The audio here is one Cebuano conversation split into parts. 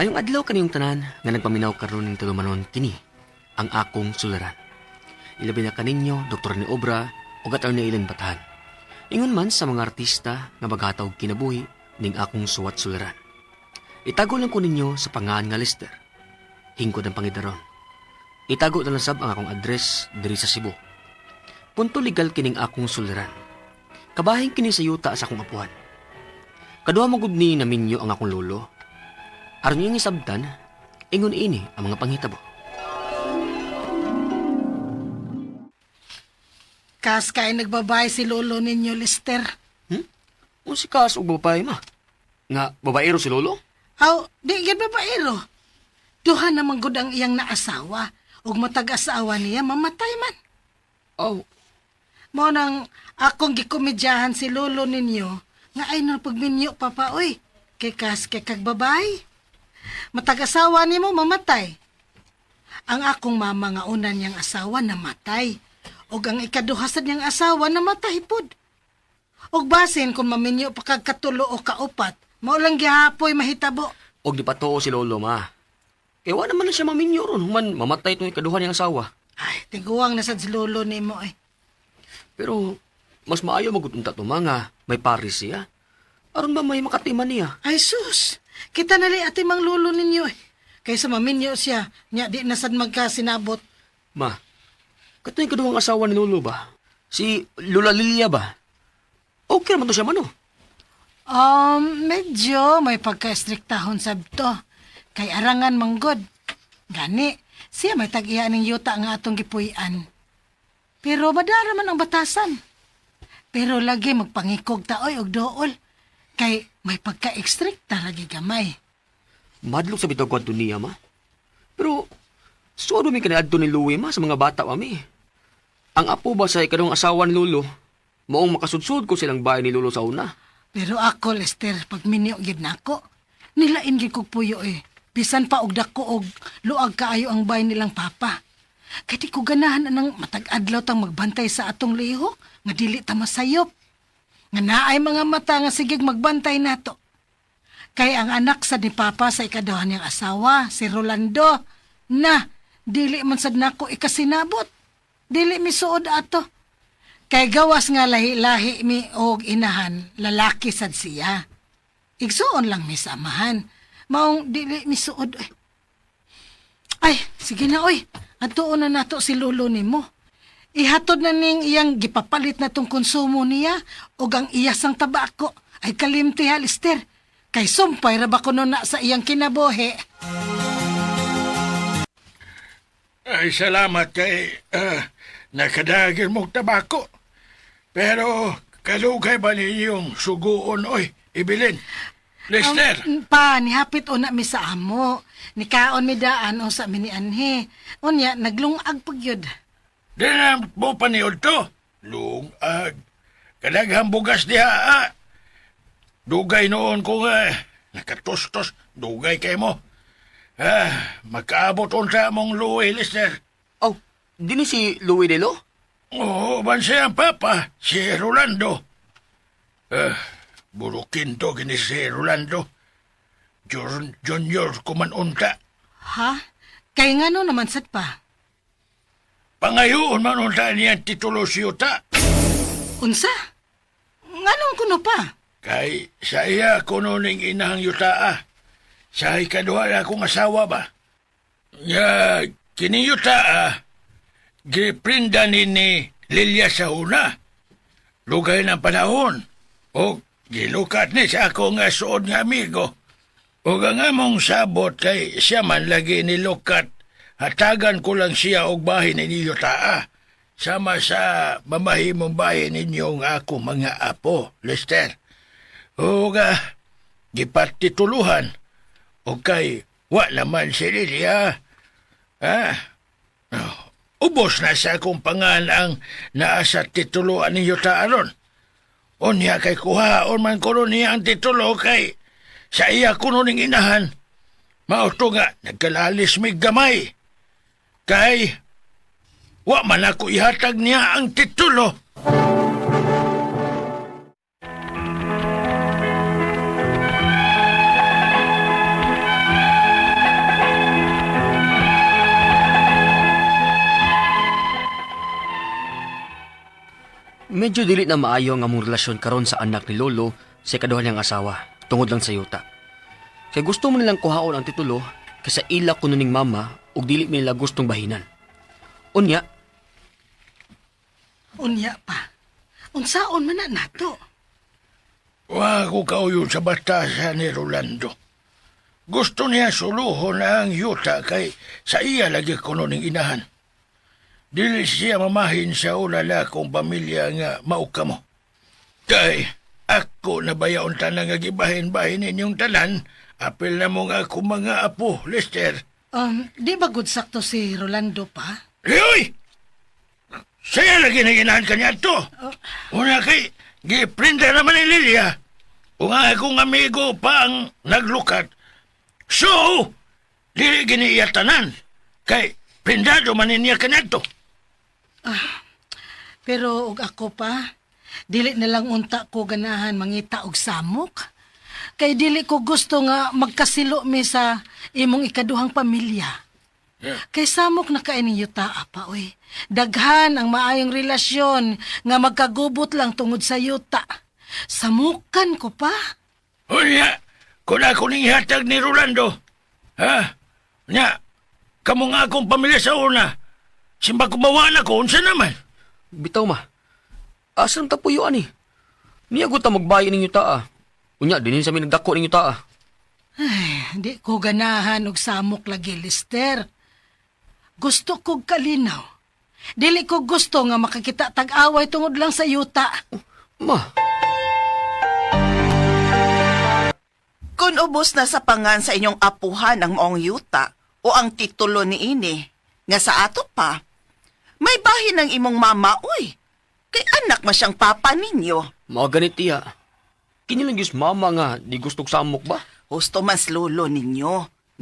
Mayong adlaw kaniyong tanan nga nagpaminaw karon ning tulumanon kini ang akong suliran. Ilabi na kaninyo Dr. ni Obra ug Attorney Eileen Batahan. Ingon man sa mga artista nga maghataw og kinabuhi ning akong suwat suliran. Itago lang ko ninyo sa pangalan nga Lester. Hingkod ang pangidaron. Itago na lang sab ang akong address diri sa Cebu. Punto legal kining akong suliran. Kabahin kini sa yuta sa akong apuhan. Kaduha magud ni naminyo ang akong lolo. Aron iyang isabtan, ingon ini ang mga panghitabo. Kas kay nagbabay si lolo ninyo, Lester. Unsa kas og babae ma? Nga babaero si lolo? Aw, di gyud babaero. Duha naman gud ang iyang naasawa. Ug matag asawa niya, mamatay man. Aw, Mao nang akong gikomedyahan si lolo ninyo nga ay nang pagminyo papa oy. Kay kas kay kag babay. Matag asawa nimo mamatay. Ang akong mama nga una niyang asawa namatay. Ug ang ikaduha sad niyang asawa namatay pud. Ug basin kung maminyo pa kag katulo o kaupat, mao lang gihapoy mahitabo. Og di pa tuo si lolo ma. Kay wa naman na siya maminyo ron human mamatay itong ikaduha niyang asawa. Ay, tiguang na sad si lolo nimo eh. Pero mas maayo magutunta to mga may paris siya. Aron ba may makatiman niya? Ay sus, kita na ate mang lolo ninyo eh. Kaysa maminyo siya, nya di na sad magkasinabot. Ma, katong ikaduhang asawa ni lolo ba? Si Lola Lilia ba? Okay naman to siya mano. Medyo may pagka-estriktahon sabto. Kay arangan manggod. Gani, siya may tag-iya ning yuta nga atong gipuy-an. Pero madara man ang batasan. Pero lagi magpangikog taoy og dool. Kay may pagka-estrikta lagi gamay. Madlok sa bitaw kwadto niya, ma. Pero, suado mi kaniadto ni Louie, ma, sa mga bata mami. Ang apo ba sa ikaduhang asawa ni Lolo? Maong makasudsud ko silang bahay ni Lolo sa una. Pero ako, Lester, pag minyo gid nako, nilain gid kog puyo eh. Bisan pa og dako og luag kaayo ang bay nilang papa. Kay di ko ganahan anang matag-adlaw tang magbantay sa atong lihok nga dili ta masayop. Nga naay mga mata nga sigig magbantay nato. Kay ang anak sa ni papa sa ikaduha niyang asawa, si Rolando, na dili man sad nako ikasinabot. Dili misuod ato. Kay gawas nga lahi-lahi mi og inahan, lalaki sad siya. Igsuon lang mi sa amahan. Maong dili mi suod. Ay. Ay, sige na oy. Adtuon na nato si lolo nimo. Ihatod na ning iyang gipapalit na tong konsumo niya og ang iyasang tabako ay kalimti ha, Lister. Kay sumpay ra ba kuno na sa iyang kinabuhi. Ay, salamat kay nakadagin mong tabako. Pero kalugay ba ninyong suguon, oy, ibilin? Lester, Pa, nihapit una mi sa amo. Nikaon mi daan o sa mi ni anhi. Unya, naglungag pag yun. di na mo paniod to. Lungag. Kadaghang bugas diha, ah. Dugay noon ko nga, nakatustos, dugay kay mo. Ah, makaabot unsa mong luwi, Lester. Oh, di ni si Louie Delo? Oo, ban siya ang papa, si Rolando. Eh, burukin to gini si Rolando. Junior kuman unta. Ha? Kay ngano naman sad pa? Pangayoon man unta niya ang titulo siyuta. Unsa? Nganong kuno pa? Kay sa iya kuno ning inahang yuta. Sa ikaduha na akong asawa ba? Nga, kini yuta giprinda ni Lilia sa una. Lugay ng panahon. O gilukat ni sa ako nga suod nga amigo. O ang among sabot kay siya man lagi ni Lukat. Hatagan ko lang siya og bahin ninyo taa. Sama sa mamahimong bahin ninyo nga ako mga apo, Lester. O ga, gipatituluhan. O kay, wa naman si Lilia. Ah, ubos na sa akong pangan ang naa sa tituluan ninyo ta aron. Unya kay kuhaon man kuno niya ang titulo kay sa iya kuno ning inahan. Mao to nga nagkalalis mig gamay. Kay wa man ako ihatag niya ang titulo. Medyo dili na maayo ang among relasyon karon sa anak ni Lolo sa ikaduha niyang asawa tungod lang sa yuta. Kay gusto mo nilang kuhaon ang titulo kaysa ila kuno ning mama ug dili nila gustong bahinan. Unya, Unya pa. Unsaon man na nato? Wa ko kauyon sa batasan ni Rolando. Gusto niya suluhon na ang yuta kay sa iya lagi kuno ning inahan. Dili siya mamahin sa ulala kong pamilya nga mauka mo. Kay ako na bayaon tanan nga gibahin-bahin ninyong tanan, apil na mo nga akong mga apo, Lester. Di ba good sakto si Rolando pa? Leoy! Siya lagi nang inahan kanya to. Una kay, giprinta naman ni Lilia. Kung ang akong amigo pa ang naglukat. So, dili gini iya tanan. Kay, prindado man niya kanya to. Pero og ako pa, dili na lang unta ko ganahan mangita og samok. Kay dili ko gusto nga magkasilo mi sa imong ikaduhang pamilya. Yeah. Kay samok na kay ning yuta pa oy. Daghan ang maayong relasyon nga magkagubot lang tungod sa yuta. Samukan ko pa. Unya, kung ako ning ihatag ni Rolando, ha? Nya, kamo nga akong pamilya sa una. Simba kumawa na ko, unsa naman? Bitaw ma. Asa ta puyo ani? Niya gud ta magbayi ninyo taa. Unya dinhin sa mi nagdako ninyo taa. Ay, di ko ganahan og samok lagi, Lister. Gusto kog kalinaw. Dili ko gusto nga makakita tag-away tungod lang sa yuta. Ma, Kung ubos na sa pangan sa inyong apuhan ang maong yuta o ang titulo ni ini, nga sa ato pa, may bahin ang imong mama, uy. Kay anak ma siyang papa ninyo. mao ganit tiya. Kini lang gyud mama nga di gustog samok ba? Husto mas lolo ninyo,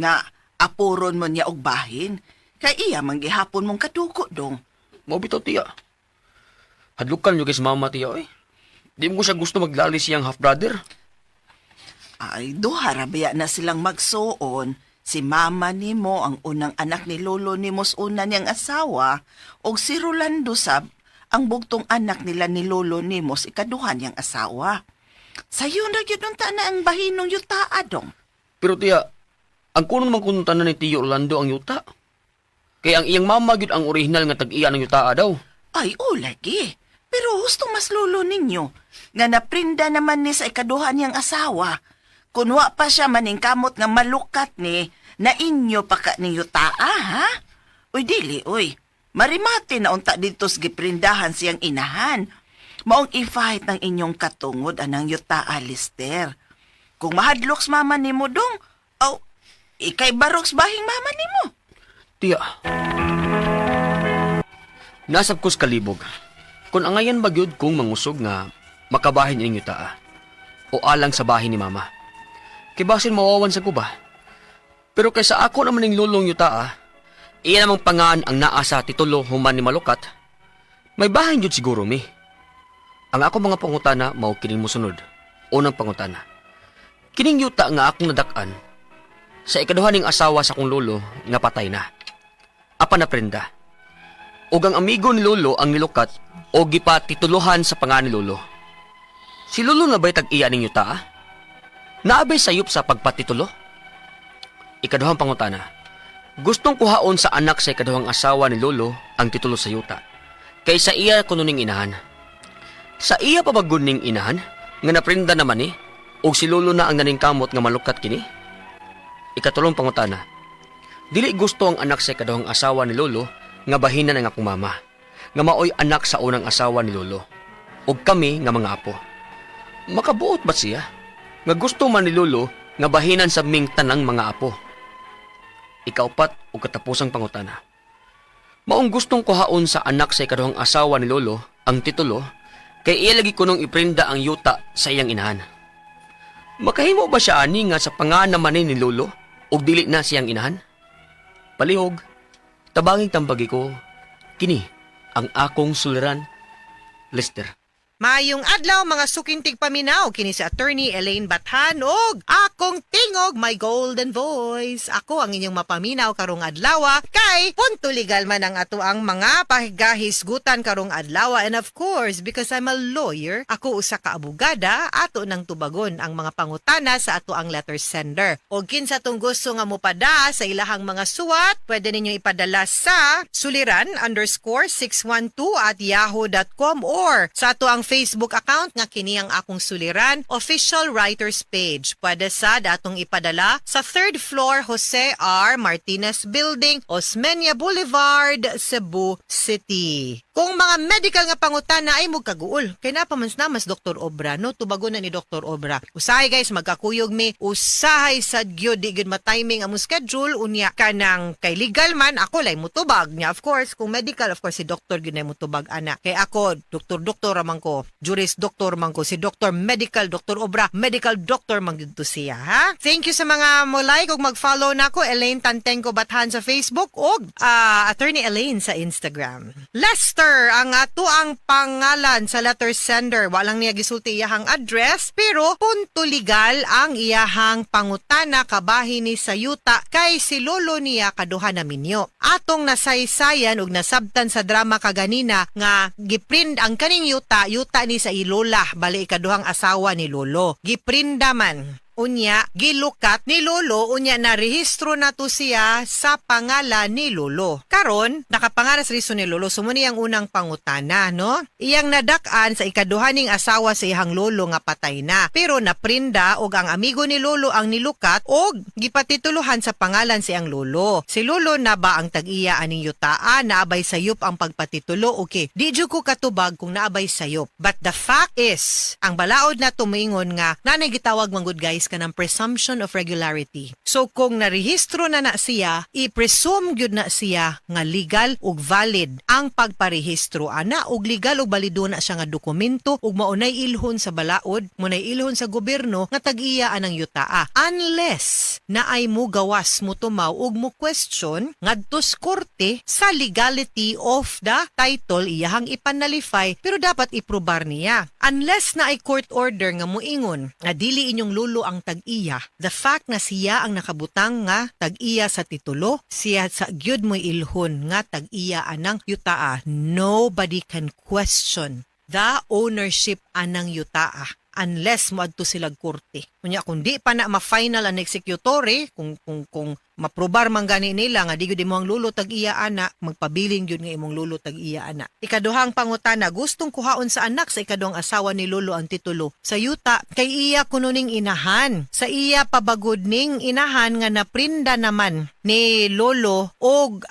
nga apuron mo niya og bahin, kay iya manggihapon mong kadugo dong. Mao bitaw tiya. Hadlukan yo kay sa mama tiya oy. Di mo ko siya gusto maglali siyang half brother. Ay, duha ra baya na silang magsuon. Si mama nimo ang unang anak ni lolo nimo sa una niyang asawa, ug si Rolando sab ang bugtong anak nila ni lolo nimo sa ikaduha niyang asawa. Sayo na gyud unta na ang bahinong yutaa dong. Pero tiya, ang kuno man kuno tanan ni Tiyo Orlando ang yuta. Kay ang iyang mama gyud ang orihinal nga tag-iya ng yuta daw. Ay, o lagi. Pero husto mas lolo ninyo, nga naprinda naman ni sa ikaduha niyang asawa. Kunwa pa siya maningkamot nga malukat ni, na inyo pa ka ni yutaa, ha? Uy, dili, uy. Marimate na unta dito sa giprindahan siyang inahan. Maong i-fight ng inyong katungod anang yutaa, Lister. Kung mahadloks mama nimo dong, aw, ikay baroks bahing mama nimo. Tiya. Nasab ko sa kalibog. Kung angayan ba gyud kung mangusog nga makabahin ining yutaa o alang sa bahin ni mama. Kay basin mawawan sa kuba. Pero kaysa ako naman ning lulong yutaa, iya namang pangaan ang naa sa titulo human ni Malukat, may bahin gyud siguro mi. Ang ako mga pangutana mao kining mosunod. Unang pangutana. Kining yuta nga akong nadak-an sa ikaduha ning asawa sa akong lolo nga patay na. Apan naprenda. Ug ang amigo ni lolo ang nilukat o gipatituluhan sa pangan ni lolo. Si lolo na ba'y tag-iya ning yuta? Ah? Naabay sayop sa pagpatitulo? Ikaduhang pangutana. Gustong kuhaon sa anak sa ikaduhang asawa ni lolo ang titulo sa yuta. Kaysa iya kuno ning inahan. Sa iya pa ba gud ning inahan nga naprinda naman ni ug si lolo na ang naningkamot nga malukat kini? Ikatulong pangutana. Dili gusto ang anak sa ikaduhang asawa ni Lolo nga bahinan ang akong mama, nga maoy anak sa unang asawa ni Lolo, ug kami nga mga apo. Makabuot ba siya? Nga gusto man ni Lolo nga bahinan sa ming tanang mga apo. Ikaupat ug katapusang pangutana. Maong gustong kuhaon sa anak sa ikaduhang asawa ni Lolo ang titulo kay iya lagi kunong iprinda ang yuta sa iyang inahan. Makahimo ba siya ani nga sa panganaman ni Lolo ug dili na siyang inahan? Palihog, tabanging tambagi ko, kini ang akong suliran, Lester. Maayong adlaw, mga suking tigpaminaw, kini si Attorney Elaine Bathan og akong tingog, my golden voice. Ako ang inyong mapaminaw karong adlaw kay punto legal man ang ato ang mga pahigahisgutan karong adlaw, and of course, because I'm a lawyer, ako usa ka abogada, ato nang tubagon ang mga pangutana sa ato ang letter sender. O kinsa tong gusto nga mopada sa ilahang mga suwat, pwede ninyo ipadala sa suliran_612@yahoo.com or sa ato ang Facebook account nga kini ang Akong Suliran Official Writers Page. Pwede sad atong ipadala sa third floor, Jose R. Martinez Building, Osmeña Boulevard, Cebu City. Kung mga medical nga pangutana ay mo kaguol, kay napamans namas Dr. Obra, no? Tubagon na ni Dr. Obra. Usahay, guys, magkakuyog mi, usahay sad gyud di gyud ma-timing among schedule unya kanang kay legal man ako lay mutubag niya. Of course, kung medical, of course si doktor gyud na mutubag ana. Kay ako doktor doktor man ko, juris doctor man ko, si Doctor Medical, Dr. Obra, medical doctor man gyud to siya, ha. Thank you sa mga mo like ug mag-follow nako, Elaine Tantenko Bathan sa Facebook ug Attorney Elaine sa Instagram. Lester ang ato ang pangalan sa letter sender. Walang niya gisulti iyahang address, pero punto legal ang iyahang pangutana kabahin ni sa yuta kay si lolo niya kaduha na minyo. Atong nasaysayan ug nasabtan sa drama kaganina nga giprint ang kaning yuta, yuta ni sa ilola, bali ikaduhang asawa ni lolo. Giprinda man. Unya, gilukat ni Lolo, unya na rehistro na to siya sa pangalan ni Lolo. Karon, nakapangalan sa rehistro ni Lolo, so mao ang unang pangutana, no? Iyang nadak-an sa ikaduhaning asawa sa iyang lolo nga patay na. Pero naprinda og ang amigo ni Lolo ang nilukat og gipatituluhan sa pangalan sa iyang lolo. Si Lolo na ba ang tag-iya aning yutaa? Naabay sayop ang pagpatitulo? Okay, di jud ko katubag kung naabay sayop. But the fact is, ang balaod na tumingon nga nanay gitawag manggod, guys, kanang presumption of regularity. So kung narehistro na na siya, i-presume gyud na siya nga legal ug valid ang pagparehistro ana ug legal ug balido na siya nga dokumento ug maunay ilhon sa balaod, maunay ilhon sa gobyerno nga tag-iya anang yutaa. Unless na ay mo gawas, mo tumaw ug mo question ngadto sa korte sa legality of the title iyahang ipan-nullify, pero dapat iprobar niya. Unless na ay court order nga muingon nga dili inyong lolo ang tag-iya, the fact na siya ang nakabutang nga tag-iya sa titulo, siya sa gyud mo'y ilhon nga tag-iya anang yutaa. Nobody can question the ownership anang yutaa unless moadto sila korte. Unya kung di pa na ma-final ang executory, kung maprobar man gani nila nga di gyud imong lolo tag-iya ana, magpabilin gyud nga imong lolo tag-iya ana. Ikaduhang pangutana, gustong kuhaon sa anak sa ikaduhang asawa ni lolo ang titulo sa yuta kay iya kuno ning inahan. Sa iya pabagod ning inahan nga naprinda naman ni lolo og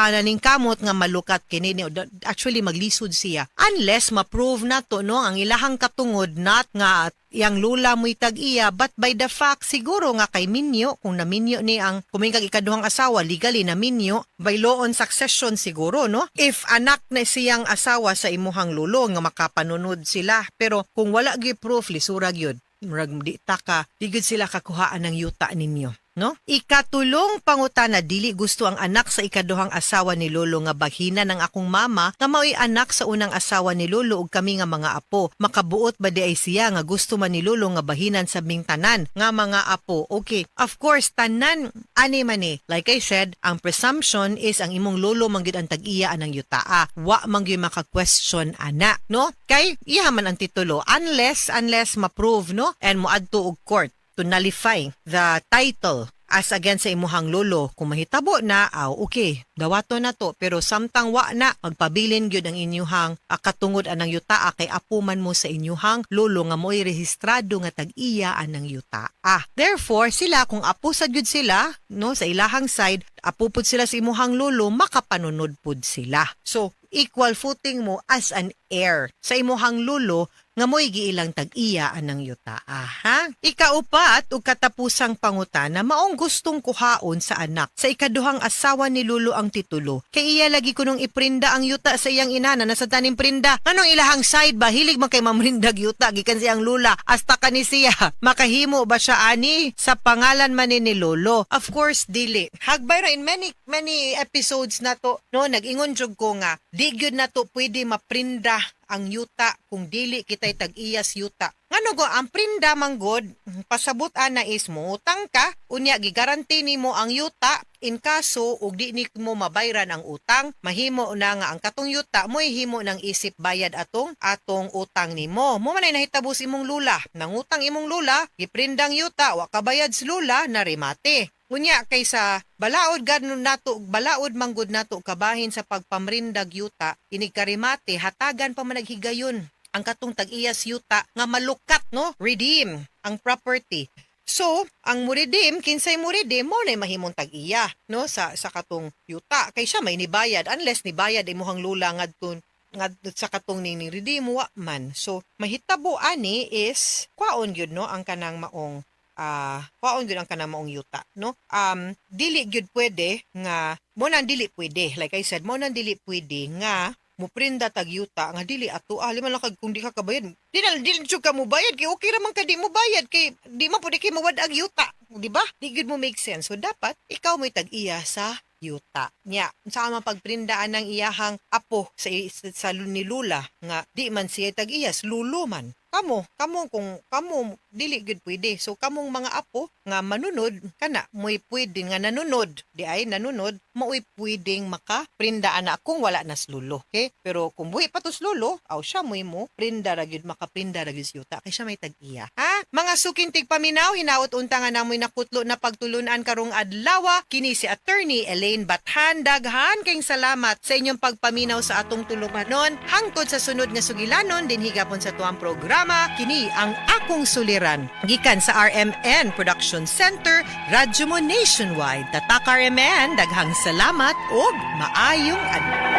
naningkamot nga malukat kini ni. Actually, maglisod siya unless ma-prove na to, no, ang ilahang katungod, not nga iyang lula mo'y tag-iya, but by the fact siguro nga kay minyo, kung naminyo ni ang kumingkag ikaduhang asawa, legally naminyo by law on succession siguro, no, if anak na siyang asawa sa imuhang lolo nga makapanunod sila. Pero kung wala gyud proof, lisura gyud, murag di ta ka, di gyud sila kakuhaan ng yuta ninyo, no? Ikatulong pangutana, dili gusto ang anak sa ikaduhang asawa ni Lolo nga baghina ng akong mama nga mao'y anak sa unang asawa ni Lolo ug kami nga mga apo. Makabuot ba di ay siya nga gusto man ni Lolo nga bahinan sa ming tanan nga mga apo? Okay, of course, tanan ani man eh. Like I said, ang presumption is ang imong lolo man gyud ang tag-iya anang yutaa. Wa man gyud maka-question ana, no? Kay iya man ang titulo unless ma-prove, no? And moadto og court to nullify the title as against sa imuhang lolo. Kung mahitabo na, aw, okay, dawato na to. Pero samtang wa na, magpabilin gyud ang inyuhang katungod anang yutaa kay apo man mo sa inyuhang lolo nga mo'y rehistrado nga tag-iya anang yutaa. Therefore, sila kung apo sa gyud sila, no, sa ilahang side, apo pud sila sa imuhang lolo, makapanunod pud sila. So, equal footing mo as an heir sa imuhang lolo nga mo'y giilang tag-iya anang yutaa, ha? Ikaupat ug katapusang pangutana, maong gustong kuhaon sa anak sa ikaduhang asawa ni Lolo ang titulo. Kay iya lagi kunong iprinda ang yuta sa iyang ina na nasa taning prinda. Anong ilahang side ba? Hilig man kay mamrindag yuta gikan siyang lula hasta kani siya. Makahimo ba siya ani sa pangalan man ni Lolo? Of course, dili. Hagbay ra in many many episodes na to, no, nag-ingon jud ko nga di gyud na to pwede maprinda. ang yuta kung dili kitay tag-iyas yuta. Ngano go ang prinda manggod, pasabot ana is moutang ka, unya gigaranti nimo ang yuta in kaso ug di nimo mabayran ang utang, mahimo na nga ang katong yuta mo'y himo ng isip bayad atong atong utang nimo. Mo man ay nahitabo sa imong lula. Nangutang imong lula, giprindang yuta, wa kabayad sa lula, narimate. Unya kay sa balaod gad nato, balaod manggod nato kabahin sa pagpamrindag yuta, inig karimate hatagan pa man naghigayon ang katong tag-iyas yuta nga malukat, no, redeem ang property. So, ang muredeem, kinsay muredeem, mo na mahimong tag-iya, no, sa katong yuta kay siya may nibayad, unless nibayad imuhang lula ngadto ngadto sa katong ning ni redeem, wa man. So, mahitabo ani is kwaon gyud, no, ang kanang maong kwaon gyud ang kanang maong yuta, no. Dili gyud pwede nga mo nang dili pwede, like I said, mo nang dili pwede nga muprinda tag yuta nga dili ato. Ah, lima lang kag kung di ka kabayad, di na di na jud ka mo bayad kay okay ra man ka di mo bayad kay di man pud kay mawad-ag yuta, di ba? Di gyud mo make sense. So dapat ikaw mo'y tag-iya sa yuta nya. Unsa man pagprindaan ng iyahang apo sa ni Lula nga di man siya tag-iyas, lulo man kamo kamo kung kamo dili gyud pwede. So kamong mga apo nga manunod kana mo'y pwede nga nanunod di ay nanunod, mao'y pwedeng makaprinda ana kung wala na slulo, okay? Pero kung buhi pa to slulo, aw siya mo'y mo prinda ra gyud, makaprinda ra gyud sa yuta kay siya may tag-iya, ha. Mga suking tigpaminaw, hinaot unta nga namoy nakutlo na pagtulunan karong adlaw. Kini si Attorney Elaine Bathan. Daghan kayong salamat sa inyong pagpaminaw sa atong tulumanon. Hangtod sa sunod nga sugilanon dinhi gapon sa tuang programa, kini ang Akong Suliran. Gikan sa RMN Production Center, Radyo Mo Nationwide. Tatak RMN, daghang salamat ug maayong adlaw.